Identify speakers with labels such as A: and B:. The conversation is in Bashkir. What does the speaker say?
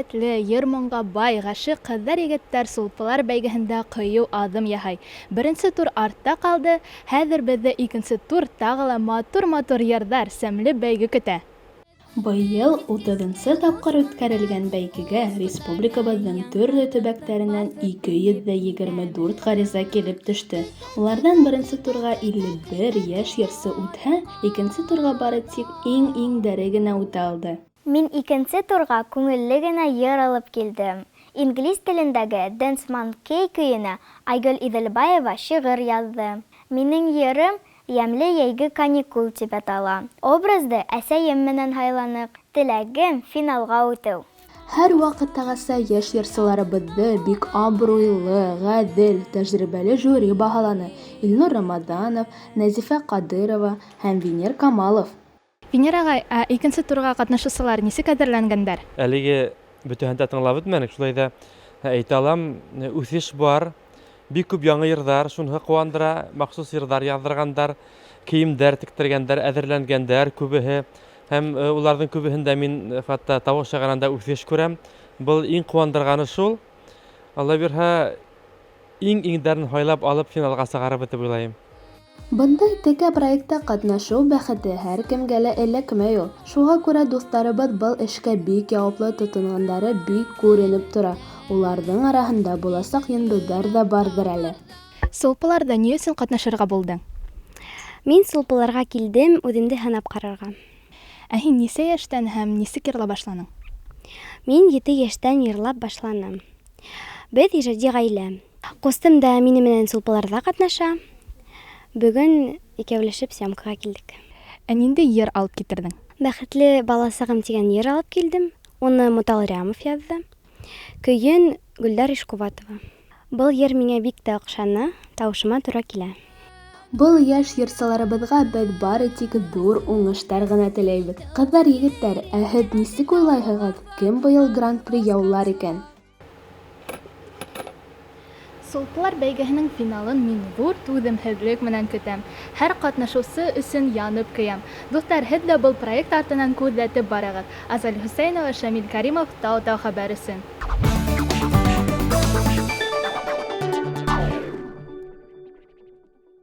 A: Сәләтле, йыр-моңға бай, ғашиҡ ҡыҙҙар-егеттәр сулпылар бәйгеһендә ҡыйыу аҙым яһай. Беренсе тур артта ҡалды, хәҙер беҙҙе икенсе тур тағы ла матур-матур йырҙар, сәмле бәйге көтә. Быйыл утыҙынсы тапҡыр үткәрелгән бәйгегә республикабыҙҙың төрлө төбәктәренән 224 ғариза килеп төштө. Уларҙан беренсе турға 51 йәш йырсы үтһә, икенсе турға бары тик иң-иңдәре генә үтә алды.
B: Мин икенсе турға күңелле генә йыр алып килдем. Инглиз телендәге Dance Monkey көйөнә Айгөл Иҙелбаева шиғыр яҙҙы. Минең йырым Йәмле йәйге каникул тип атала. Образды әсәйем менән һайланыҡ. Теләгем, финалға үтеү.
A: Һәр ваҡыттағыса йәш йырсыларыбыҙҙы бик абруйлы, ғәҙел, тәжрибәле жюри баһаланы. Илнур Рамаҙанов, Нәзифә Ҡадырова һәм Венер Камалов. Венер ағай, ә икенсе турға ҡатнашыусылар нисек әҙерләнгәндәр?
C: Әлеге бөтәһен дә тыңлап бөтмәнек, шулай ҙа әйтә алам, үҫеш бар, бик күп яңы йырҙар, шуныһы ҡыуандыра, махсус йырҙар яҙҙырғандар, кейемдәр тектергәндәр, әҙерләнгәндәр күбеһе. Һәм уларҙың күбеһендә мин хатта тауыш яғынан да үҫеш күрәм. Был иң ҡыуандырғаны шул. Алла бирһә, иң-иңдәрен һайлап алып финалға сығарырбыҙ тип уйлайым.
A: Бындай текә проектта ҡатнашыу бәхете һәр кемгә лә эләкмәй ул. Шуға күрә дуҫтарыбыҙ был эшкә бик яуаплы тотонғандары бик күренеп тора. Уларҙың араһында буласаҡ йондоҙҙар ҙа барҙыр әле. Сулпыларҙа ни өсөн ҡатнашырға булдың?
D: Мин сулпыларға килдем үҙемде һынап ҡарарға.
A: Ә һин нисә йәштән һәм нисек йырлап башланың?
D: Мин 7 йәштән йырлап башланым. Беҙ ижади ғаилә. Ҡустым да мине менән сулпыларҙа ҡатнаша. Бөгөн икәүләшеп съемкаға килдек.
A: Ә ниндәй йыр алып китерҙең?
D: Бәхетле баласағым тигән йыр алып килдем. Уны Мутал Рямов яҙҙы. Көйөн Гөлдәр Ишкуватова. Был йыр миңә бик тә оҡшаны, тауышыма тура килә.
A: Был йәш йырсыларыбыҙға беҙ бары тик ҙур уңыштар ғына теләйбеҙ. Ҡыҙҙар, егеттәр, ә һеҙ нисек уйлайһығыҙ? Кем быйыл гран-при яулар икән? Сулпылар бәйгеһенең финалын мин ҙур түҙемһеҙлек менән көтәм. Һәр ҡатнашыусы өсөн янып көйәм. Дуҫтар, һеҙ ҙә был проект артынан күҙәтеп барығыҙ. Азаль Хөсәйнова, Шамил Каримов, Тау-Тау хәбәр өсөн.